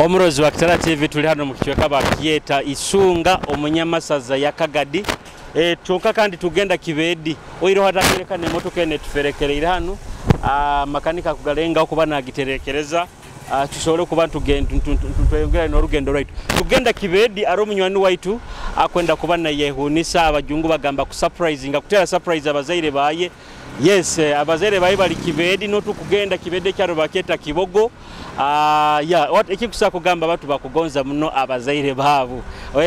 Omurozi wa Kitara TV tuli hano mu kicweka bakyeta Isunga omunyamasaza ya Kagadi. Kyonka kandi tugenda Kibedi oiroho atakereka n'emotoka ene tuferekereire hano. Makanika kugalenga okuba nagiterekereza, tusobole kuba tweyongera n'orugendo rwaitu. Tugenda Kibedi ari omunywani waitu akwenda kuba nayehunisa abajungu bagamba ku surprise kutera surprise abazaire baye. Yes, abazaire baye bali Kibedi notukugenda Kibedi ekyaro bakyeta Kibogo. Ya ekikusa kugamba abantu bakugonza muno abazaire baabo.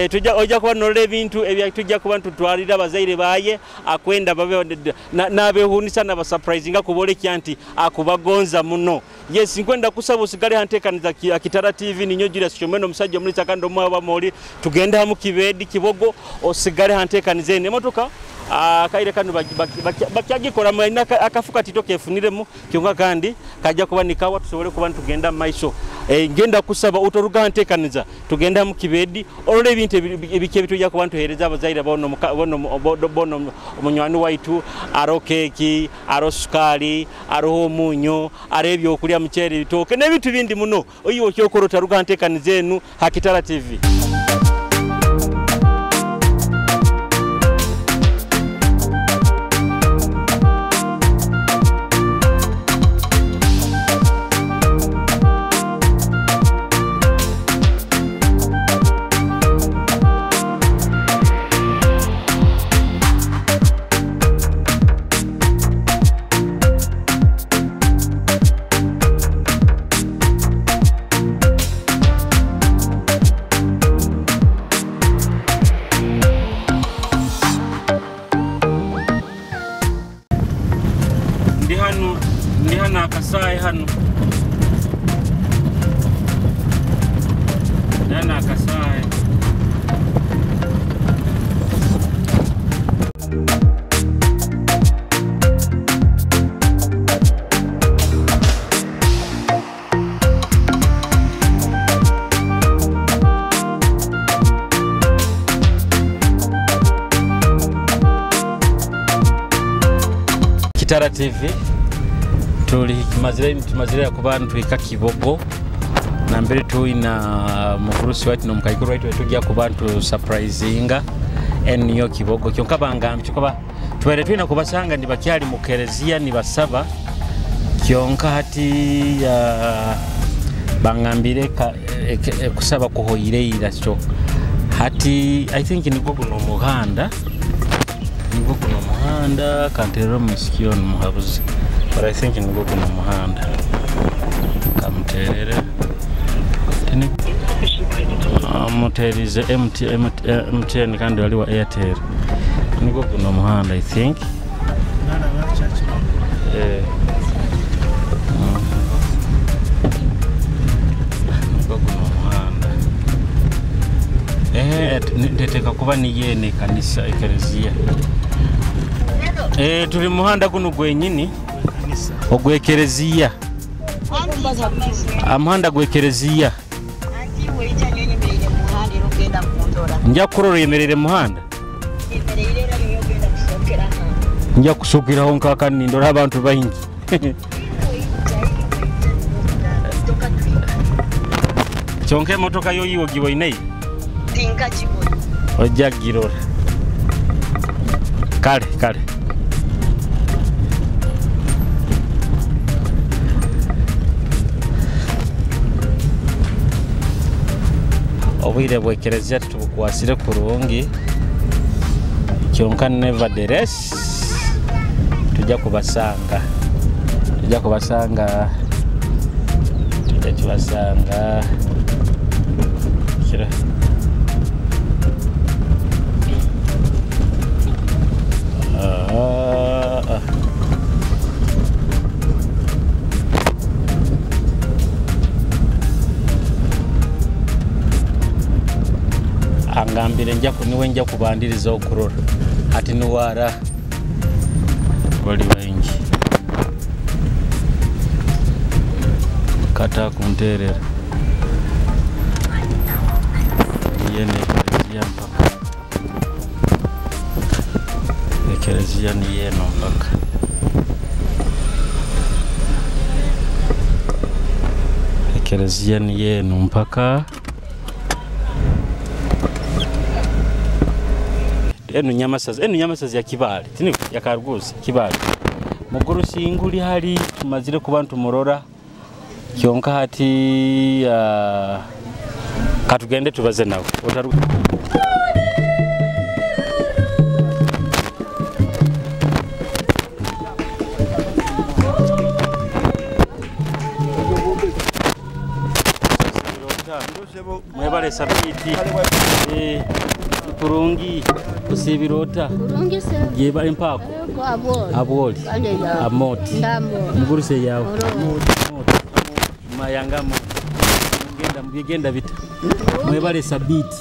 Tujja ojja kuba norora ebintu ebya tujja kuba tutwalira abazaire baye akwenda babe nabehunisa nabasurprisinga kubolekya nti akubagonza muno. Yes, nkwenda kusaba osigale hantekaniza Kitara TV ninyo Julius Chomeno omusajja omulisa kandi omwaba moli tugende hamu Kibedi Kibogo osigale hantekaniza ene emotoka. Kaire kanu bakyagikora mwina akafuka tito kefuniremu kyonka kandi kajja kuba nikawa tusobole kuba tugenda maiso. Ngenda kusaba utoruga ntekaniza tugenda mu Kibedi olole ebintu ebiki ebitujja kuba ntuhereza abazaire bono bono omunywani waitu aro keki aro sukali aro omunyo aro ebyokulya muchere bitoke n'ebintu bindi muno oyiwo kyokoro taruga ntekaniza enu ha Kitara TV. Ndi hano ndana akasaye. Kitara TV tumazire kuba ntwika Kibogo na mbere tuina mukurusi waitu nomukaikuru waitu tujja kuba ntu surprisinga eniyo Kibogo kyonka bangambye kuba tubere tuina kubasanga ni bakyali mu kerezia ni basaba kyonka hati bangambire kusaba kuhoireira so hati I think nigwo guno muhanda kanterero musikio muhabuzi. But I think nigwo guno muhanda kamuterere muterize MTN kandi wali wa Airtel nigwo guno muhanda I think. Nigwo guno muhanda ndeteka kuba niyene kanisa ekereziya. Tuli muhanda guno gwenyini ogwekereziya. Amuhanda gwekereziya. Nja kurora yemerere muhanda. Nja kusukiraho nkakani ndora abantu baingi. Kyonka emotoka yo yiwo giboine. Ojja girora. Kale kale. Obwire bwekerezia tubukwasire kurungi kyonka nevertheless tujja kubasanga kira. Angambire nja niwe nja kubandiriza okurora ati niwara bali baingi kata kunterera yene ekereziya mpaka ekereziya ni yeno mpaka Ekereziya niyo enu mpaka enu Nyamasaza ya Kibale tini ya Karuguzi Kibale mugurusi inguli hali tumazire ku bantu murora kyonka hati katugende tubaze nawe. Mwebale sabiti kurungi kusibirota kurungi se yebale mpako aboli amoti muguruse yawe mayangamo mugenda mugenda bita mwebale sabiti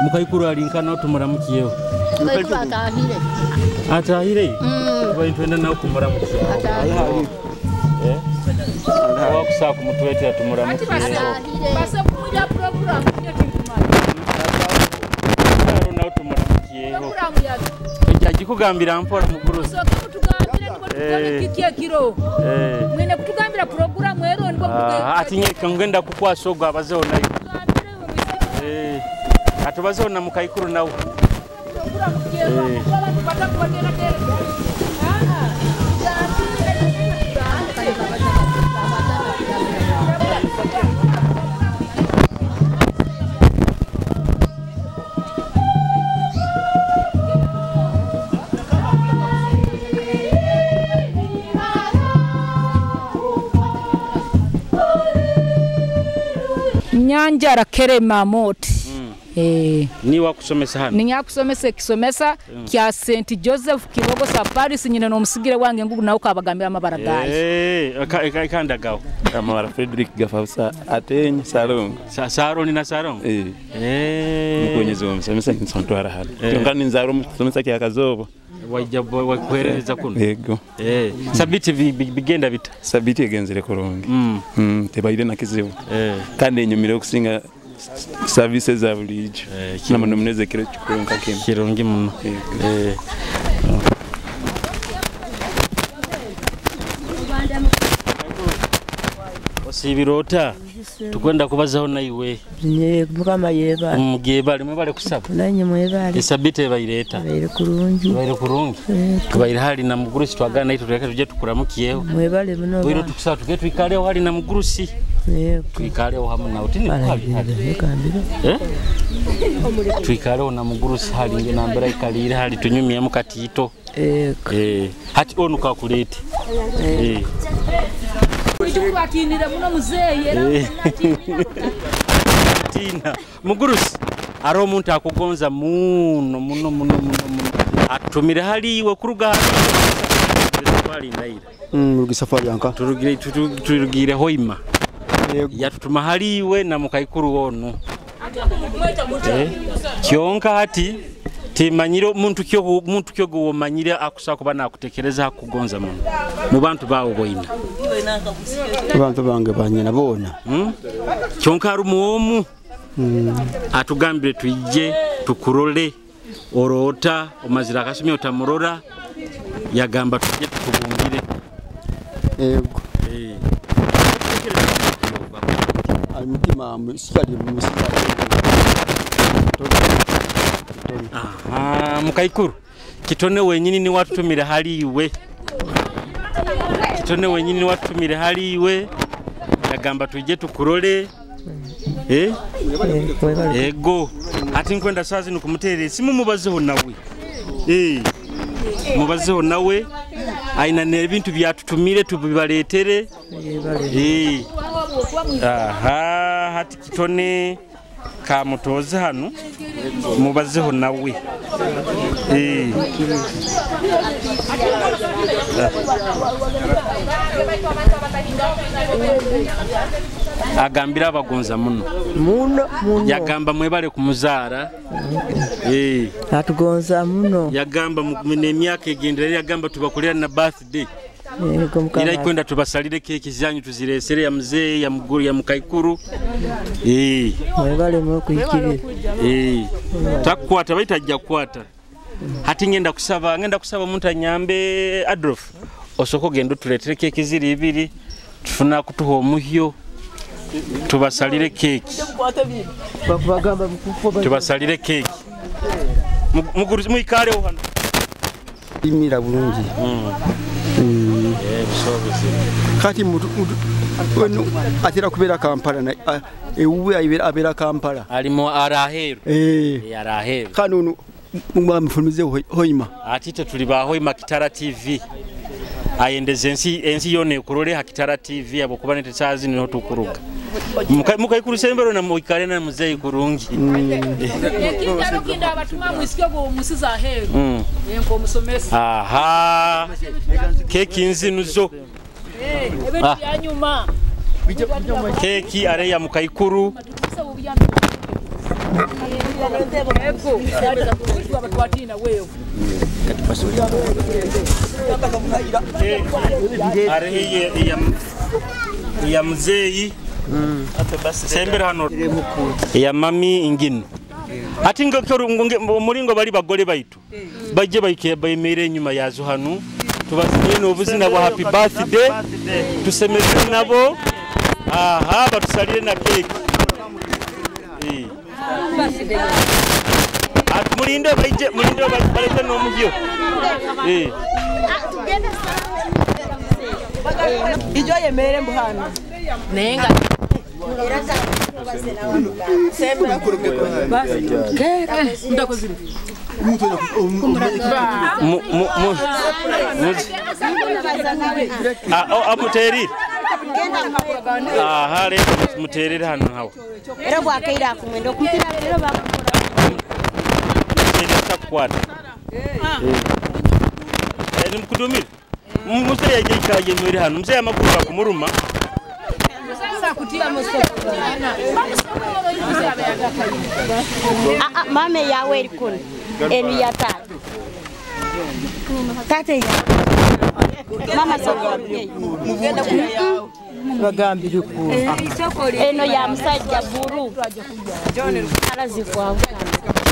mukaikuru alinkana tumuramukiyeho mukaikuru atahire atahire twenda nawe kumuramukiyeho eh wakusa kumutwetera tumuramukiyeho basa kumuja program nawe tumuramukiyeho njagikugambira mpora mugurusi soka mutugambire niko tukole kiki ekiro mwene kutugambira program ero niko ati nyeka ngenda kukwasa ogwo abazeho nayo atubazeho na mukaikuru nawe Nyanjara Kerema Moti. Ni wakusomesa hano? Ni nyakusomesa ekisomesa kya St Joseph Kirogo sa Paris nyine no musigire wange ngugu nawe kabagambira amabara gaye. Kandagaho. Amabara Frederick Gafausa atenye Salongo. Saroni na Salongo? Mukonyezi omusomesa nsontwara hano. Kyonka ninzara omusomesa kya Kazobo. Wajja wakuhereza kuno. Yego. Sabiti bigenda bita. Sabiti egenzere kurungi. Tebaire na kizibu. Kandi enyumire okusinga services za bulijo. Namuno muneze kiro kikurunka kimwe. Kirungi muno. Osibirota tukwenda kubazaho naiwe. Mukama yebale. Mugebale mwebale kusaba. Nanye mwebale. Esabite ebaireta. Baire kurungi. Baire kurungi. Tubaire hali na mugurusi twagana naitwe tuleka tuje tukuramukiyeho. Mwebale muno. Bwiro tukusaba tuge twikaleho hali na mugurusi. Yego. Twikaleho hamwe nawe tini hali. Twikaleho na mugurusi hali nge nambera ikalire hali tunyumye mu katito. Yego. Hati onu kakulete. Atinire muno muzeyi era tina mugurusi ari omuntu akugonza muno muno muno muno muno atumire hali iwe kuruga hali ndaira rugi safari yanka turugire hoima yatutuma hali iwe na mukaikuru wono kyonka hati timanyire muntu kyo gumanyire akusa kuba nakutekereza kugonza muno mu bantu bawo boina abantu bange banyina bona kyonka ari muomu atugambire tuije tukurole orota omazira akasumye otamurora yagamba tuje tukubumbire yego almutima sikali musikali. Aha, mukaikuru kitone wenyini ni watutumire hali iwe. Kitone wenyini ni watutumire hali iwe yagamba tuje tukurole. Ego ati nkwenda sazi nukumuterera isimu mubazeho nawe. Mubazeho nawe aina n'ebintu byatutumire tubibaletere. Aha, hati kitone kamutoze hano mubazeho nawe. Agambira abagonza muno muno muno yagamba mwebale kumuzaara. Atugonza muno yagamba n'emyaka egendera yagamba tubakolera na birthday. Ira ikwenda tubasalire keki zanyu tuziresere ya mzee ya muguru ya mukaikuru. Mwebale mwe kuikirira. Takukwata baitajja kukwata. Hati ngenda kusaba omuntu anyambe Adolf osoko genda tuletere keki ziri ibiri tufuna kutuha omuhyo Tubasalire keki. Tubasalire keki. Muikale hano. Imira bulungi. Kati atera kubeera Kampala na ewuwe abeera Kampala. Alimo araheru. Araheru. Kandi ono mufulumize Hoima. Atite tuli ba Hoima Kitara TV. Ayendeze ensi yone ekurole ha Kitara TV abo kuba nete sazi niho tukuruga. Mukaikuru sembero na muikale na muzeyi kurungi. Ekindaro kinda abatuma mwisike go musiza aheru. Enko omusomesa. Aha. Keki nzinuzo. Ebintu byanyuma. Keki areya mukaikuru. Areya ya muzeyi. Sembera hano ya mami ingino. Ati muringo bali bagole baitu. Bajje baike bayemere nyuma yazo hano. Tubasiye n'obuzina bwa happy birthday. Tusemeze nabo. Aha batusalire na keki. Ati mulinde baije mulinde balete n'omugyo. Ijo yemere mbuhano. Nenga Muterire. Aha rero muterere hano hawe. Era bwakaira kumwenda okutira rero bakwata. Nimkudumira. Mzee yaje yemere hano. Mzee amakuru akumuruma. Mame yawe eri kuno enu ya tata tata ya mama soko bagambire ku eno ya musajja buru arazikwa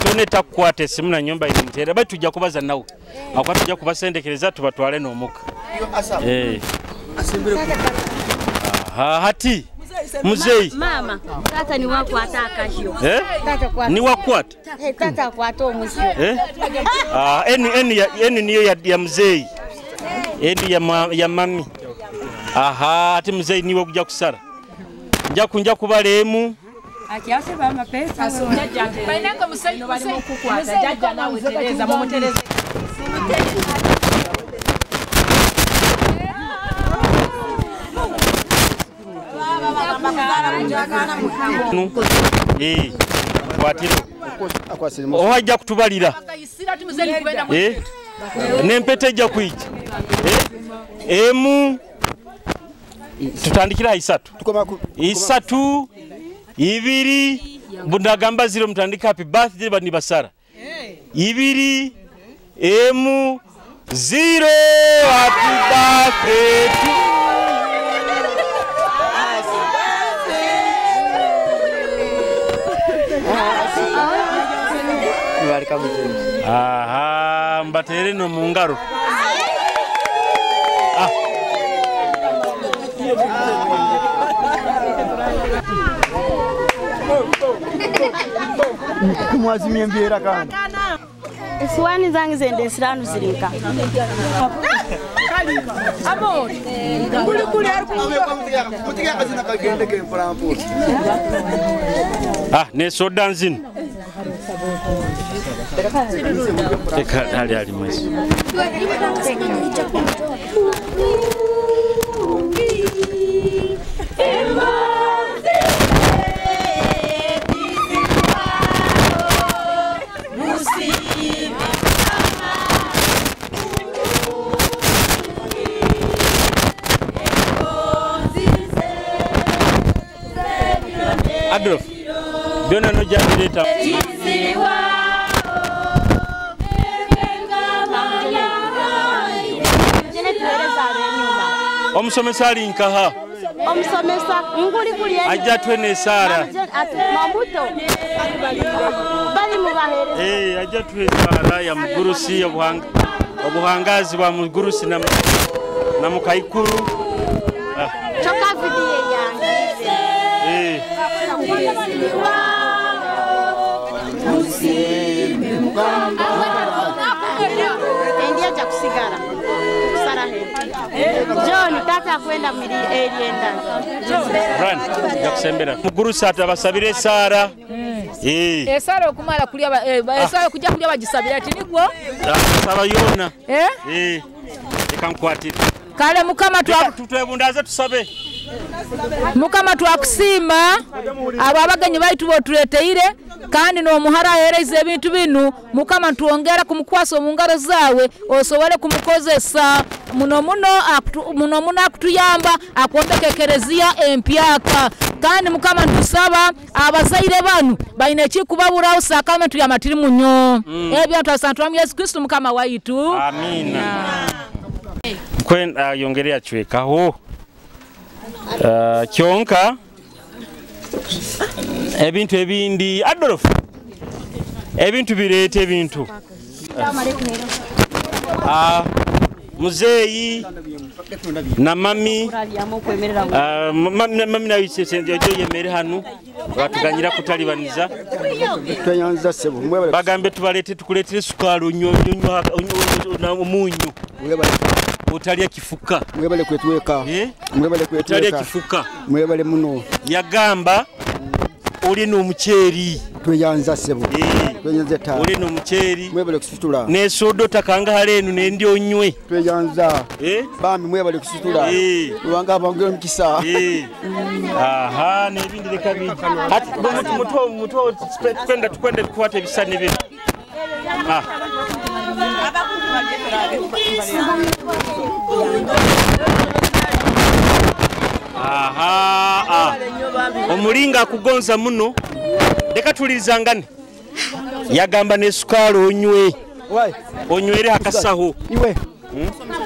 tone takwate simu na nyumba imtera bali tujja kubaza nawe akwa tujja kubasendekereza tubatwale n'omuka hati muzeyi mama tata ni wakwata akahyo tata kwata ni wakwata tata kwata omusyo enu niyo ya muzeyi enu ya mami aha ati muzeyi niwe kujja kusara nja kunja kubalemu akyase ba mapesa bainanga muzeyi bali mukukwata jajja nawe tereza mumutereze Kwatiro. Ohajja kutubalira. Nempete ejja kwijja. Emu tutandikira isatu. Isatu, ibiri, bundagamba zero mutandika happy birthday bani basara. Ibiri, emu, zero, happy birthday to Aha, mbatere no mungaro. Mwazimye mbiera kandi. Eswani zange zende siranu zirinka. Kali. Amor. Kuli kuli Ah, ne soda nzino. Eka hali hali mwezi. Adolf, byonna nojja bireeta. Omusomesa ali nkaha. Omusomesa nguli kuli ajja twene Sara. Mamuto. Bali mubahere. Ajja twene Sara ya mugurusi obuhanga. Obuhangazi bwa mugurusi na mukaikuru. Choka video yange. Endia cha kusigara kusarahe John tata kwenda mili erienda Brian yakusembera mugurusa atabasabire sara esara okumala kulya esara kujja kulya bagisabira ati nigwo saba yona ekankwatira kale mukama tutwebundaze tusabe mukama twakusiima abo abagenyi baitu botuleteire kandi n'omuhara ahereza ebintu binu mukama ntwongera kumukwasa omu ngaro zaawe osobole kumukozesa muno muno akutuyamba akwombeka ekereziya empyaka kandi mukama ntusaba abazaire banu baine ekikubaburaho sakramenti ya matiri munyo ebyo twasantwamu Yesu Kristo mukama waitu amina. Kwenda yongerea chwekaho kyonka ebintu ebindi Adolf ebintu birete ebintu muzeyi na mami mami na yemere hanu batuganyira kutalibaniza bagambe tubalete tukuletere sukali unywa umunyu otalya kifuka mwebale kwetweka mwebale kwetweka otalya kifuka mwebale muno yagamba oli n'omuceeri tweyanza sebo tweyanza ta oli n'omuceeri mwebale kusitula n'esodo takanga halenu nendi onywe tweyanza bami mwebale kusitula lwanga abangwe mukisa aha n'ebindi leka biji ati muto twenda tukwende kukwata ebisani bino aha omulinga akugonza muno leka tulizangane yagamba ne sukali onywe onywere hakasaho iwe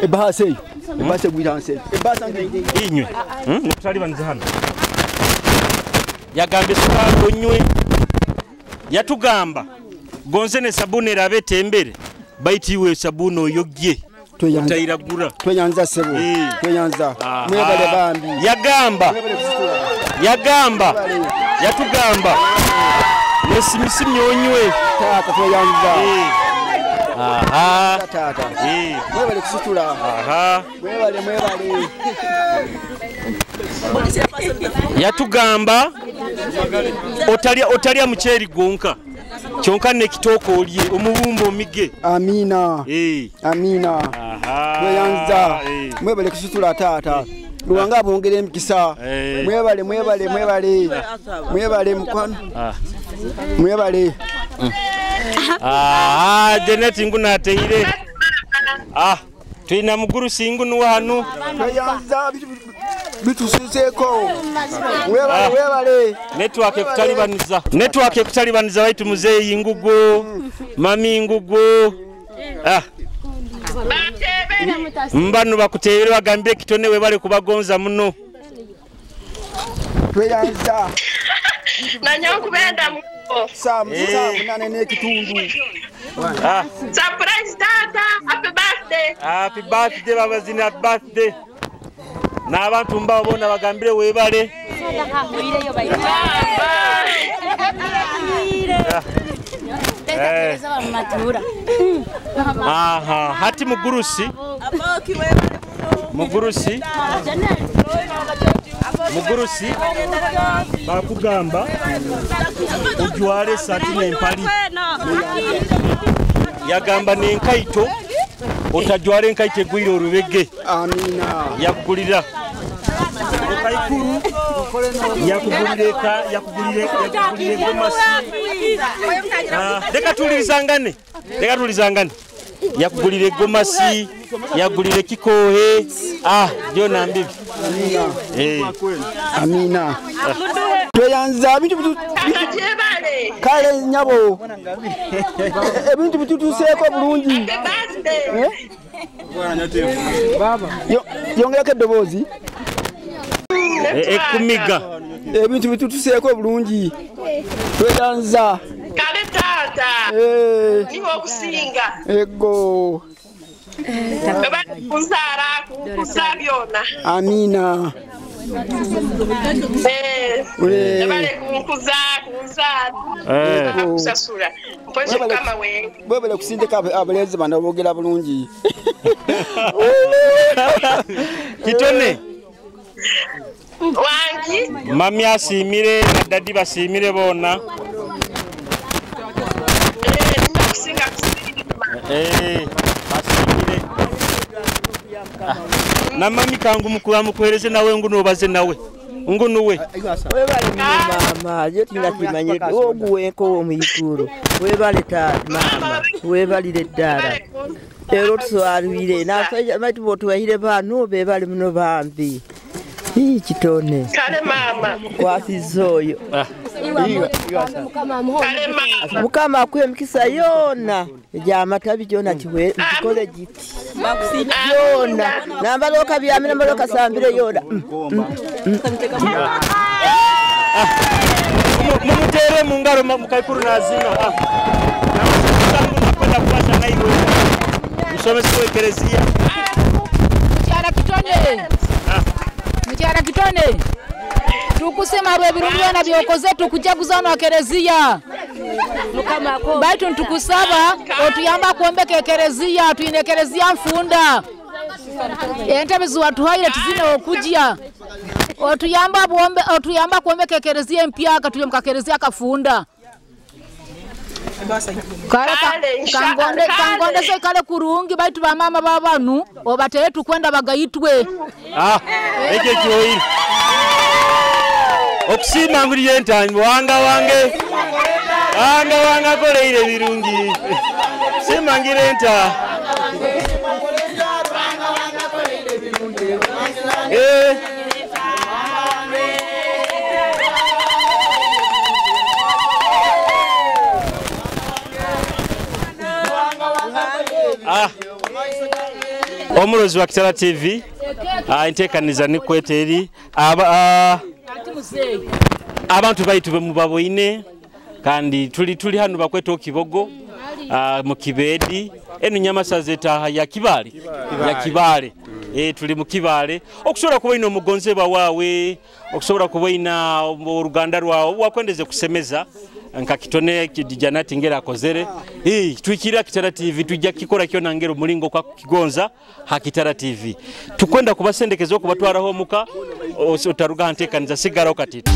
ebahase ebahase gwiranse ebahase inywe nokutalibanza hano yagamba sukali onywe yatugamba gonze ne sabuni erabe tembere baiti iwe sabuni oyogye otairagura tweyanza sebo tweyanza mwebale bambi yagamba yatugamba nesimisi onywe tata tweyanza aha tata mwebale kusitula aha mwebale mwebale yatugamba otalya muceeri gwonka kyonka nekitoko olye omubumbo omige amina amina mweyanza mwebale kusitula tata luwanga abongere emikisa mwebale mwebale mwebale mwebale mukwano mwebale Janet nguna ateire tulina mugurusi ngunu wano tweyanza bitususeeko mwebale mwebale network ekutalibaniza waitu muzeeyi ngugo mami ngugo mbano bakutebere bagambye kitone webale kubagonza muno tweyanza nanyokubenda muko saa munane n'ekitundu surprise tata happy birthday happy birthday baba zina happy birthday n'abantu mbabo bona bagambire webale aha hati mugurusi bakugamba ujwale sati n'empali yagamba n'enkaito otajwale enkaito egwire orubege amina yakugulira okaikuru yakugulire gomasi leka tulizangane yakugulire gomasi yakugulire kikohe byona mbibi amina tweyanza bintu kale nyabo ebintu bitutuseeko bulungi yongerako eddoboozi ekumiga ebintu bitutuseeko bulungi tweyanza kale tata niwe okusinga ego kunzara kukuza byona amina Webale kunkuza kunzaala akusasula mpozi mukama we Webale kusindika abalenzi bano boogera bulungi. Kitone wangi mami asiimire na dadi basiimire boona. Nina kusinga kusiima. Basiimire. Na mami kangu mukuhereze nawe nguno obaze nawe ngunuwe. Webale mama, yo tinakimanye oguweko omuyiguro. Webale ta mama, webalire ddala. Era otuswalwire n'abasajja baitu botuwahire bano bebale muno bambi. Ii Kitone. Kale mama. Kwasiza oyo. Kale mama. Mukama akuwe emikisa yonna egy'amatabi gyonna kikole giti. Yonna. Nambala okabyamira nambala okasambire yonna. Mumutere mu ngaro mukaikuru nazina. Nakwenda kuwasha naiwe. Musomesi w'ekereziya. Mukyala Kitone. Mukyala Kitone. Tukusima ebirungi byona byokoze tukujaguza wano ekereziya. Baitu ntukusaba otuyamba kwombeka ekereziya, twine ekereziya nfunda. Entebe ziwatuhaire tuzine okujja. Otuyamba kwombeka ekereziya empyaka tuli mu kakereziya kafunda. Kangondeze ikale kurungi baitu bamama babanu obatere tukwenda bagayitwe. Ekyo kyoyire. Okusiima ngulire entanyi wanga wange. Wanga wanga akoleire ebirungi. Siima ngira enta. Omulozi wa Kitara TV enteekaniza nikweta eri abantu baitu bemubaboine kandi tuli hano bakweta Okibogo mu Kibedi eno Nyamasaza etaha ya Kibale ya Kibale. Tuli mu Kibale okusobola kuba ina omugonzebwa waawe, okusobola kuba ina oluganda lwawe wakwendeze kusemeza nka Kitone Janati ngera akozere. Twikira Kitara TV tujja kikora kyona ngero mulingo kwa kigonza ha Kitara TV. Tukwenda kubasendekeza okubatwaraho muka otaruga nteekaniza sigaraho katito.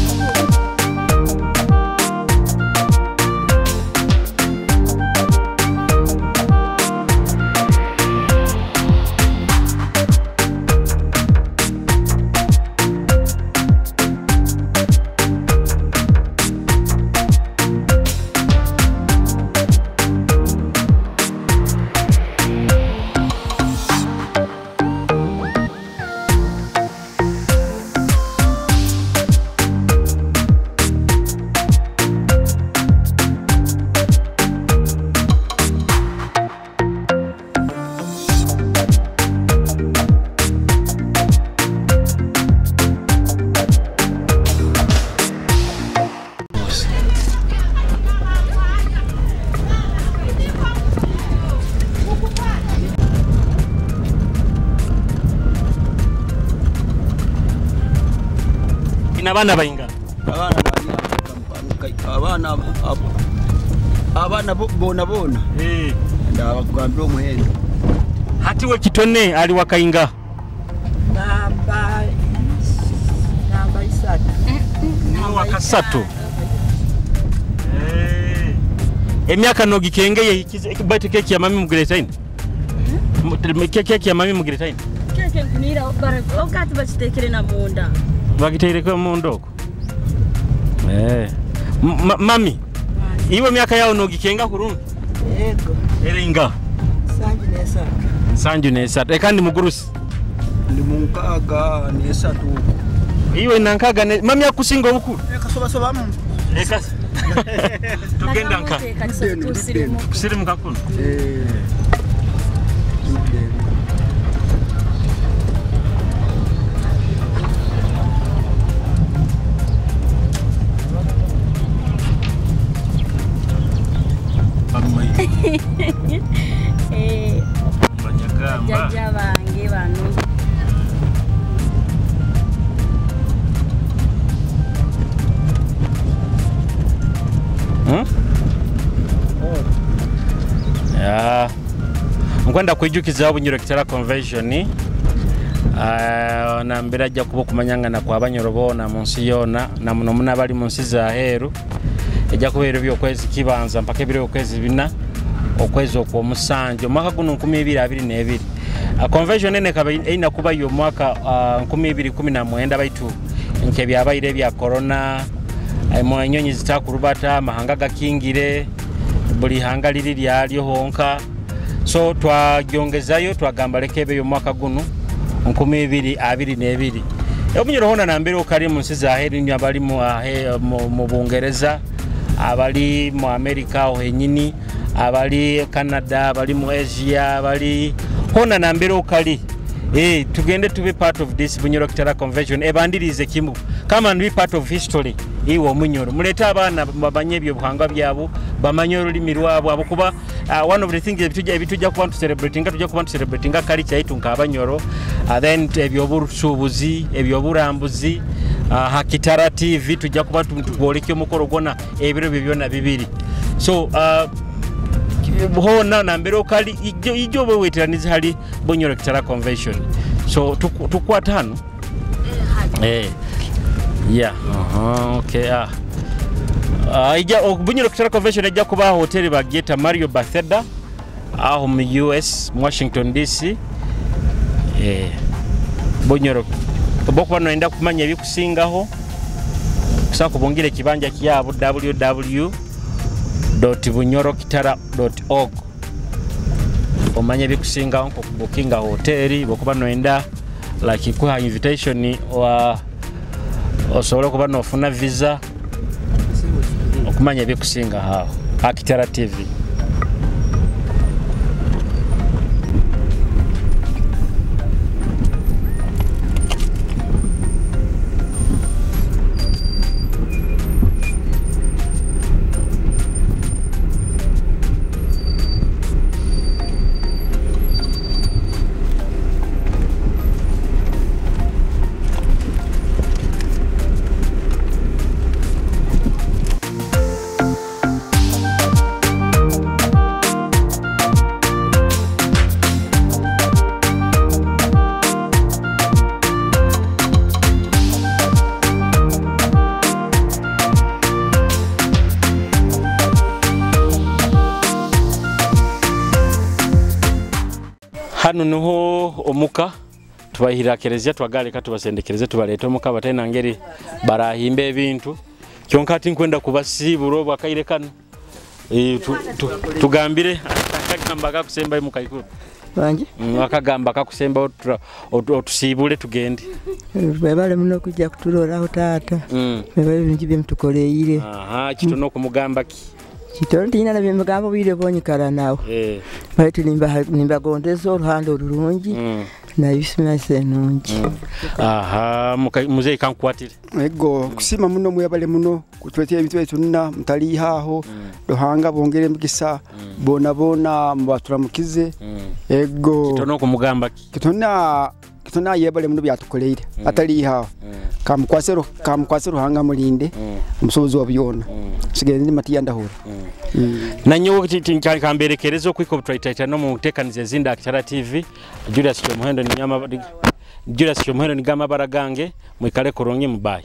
Abaana bainga abaana bona bona ndabakugambira omuhendo. Hati we Kitone ali wakainga namba 3 wakasatu. Emyaka nogikengeye baitu keki ya mami mugiretaine. Keki ya mami mugiretaine. Keke nkunira okati bakitekere na munda. Bagiteireko munda okwo. Mami, iwe myaka yawe nogikenga kurungi? Yego. Eringa? 73. 73. Kandi mugurusi? Ndi mu 63. Iwe na 6 mami akusinga obukulu? Ekasobasobamu. Eka. Tugenda nka. Kusirimuka kuno. Jajja bange bano. Nkwenda kwijukiza Bunyoro Kitara Convention nambira ajja kuba okumanyangana kwa Banyoro boona mu nsi yoona na muno muno abali mu nsi za heeru. Ejja kuba ebiro by'okwezi kibanza mpaka ebiro by'okwezi bina okwezi okw'omusanju omwaka guno 2022. Convention ene ekaba erina kuba y'omwaka 2019 baitu nk'ebyabaire ebya corona, enyonyi zitakurubata, amahanga gakingire, buli hanga liri lyalyo honka. So twagyongezayo twagamba leka ebe y'omwaka guno 2022. Omunyoro hona nambere okali mu nsi za heeru nnyo abali mu Bungereza, abali mu Amerika aho henyini, abali Canada, abali mu Asia, abali hona nambere okali. Tugende to be part of this Bunyoro Kitara Convention ebandirize kimu. Come and be part of history. Iwe omunyoro mulete abaana bamanye ebyobuhangwa byabo, bamanye olulimi lwabwe, abakuba one of the things ebitujja kuba tucelebratinga, tujja kuba tucelebratinga culture yaitu nk'abanyoro, then ebyobusuubuzi, ebyoburambuzi, Hakitara TV tujja kuba tukwoleka omukolo gwona ebiro byo byonna bibiri. So hona nambere okali ijo oba weeteraniza hali Bunyoro Kitara Convention. So tukwata hano. Yeah. Okay. Bunyoro Kitara Convention ejja kuba hoteli bagyeta Mario Bethesda aho mu US, mu Washington DC. Bunyoro obokuba noyenda kumanya ebikusingaho kusaba kubongera ekibanja kyabo www.bunyorokitara.org omanye ebikusingaho nkokubukinga hoteli bokuba noyenda like kuha invitation wa osobola okuba nofuna visa okumanya ebikusinga aho Hakitara TV. Hano niho omuka tubahira kerezia twagaleka tubasendekereze tubalete omuka batena ngeri barahimba ebintu kyonka ati nkwenda kubasibura obwakaire kano. Tugambire akagamba akakusemba mukaikuru banje akagamba akakusemba otusibule tugende. Webale muno kujja kutuloraho taata. Webale bingi byemutukoleire. Kitono okumugamba ki? Kitono tina nabyemugambo bwire bonyikala nawe. Baitu nimbagondeza oruhando orurungi na bisimase nungi. Muzeyi kankwatire. Ego kusima muno mwebale muno kutwetea ebintu byetunna mutalihaho Ruhanga bongere mugisa bona bona mubaturamukize. Ego kitono okumugamba ki? Kitona yebale muno byatukoleire atalihaho. Kamukwase Ruhanga mulinde omusobozi wa byona. Sigende ndi matiya ndahura. Nanyo kamberekereza okwiko butwaitaita no mu nteekaniza ezinda Hakitara TV. Julius Kyomuhendo ni nyama Julius Kyomuhendo ni gama baragange mwikale kurungi mubayi.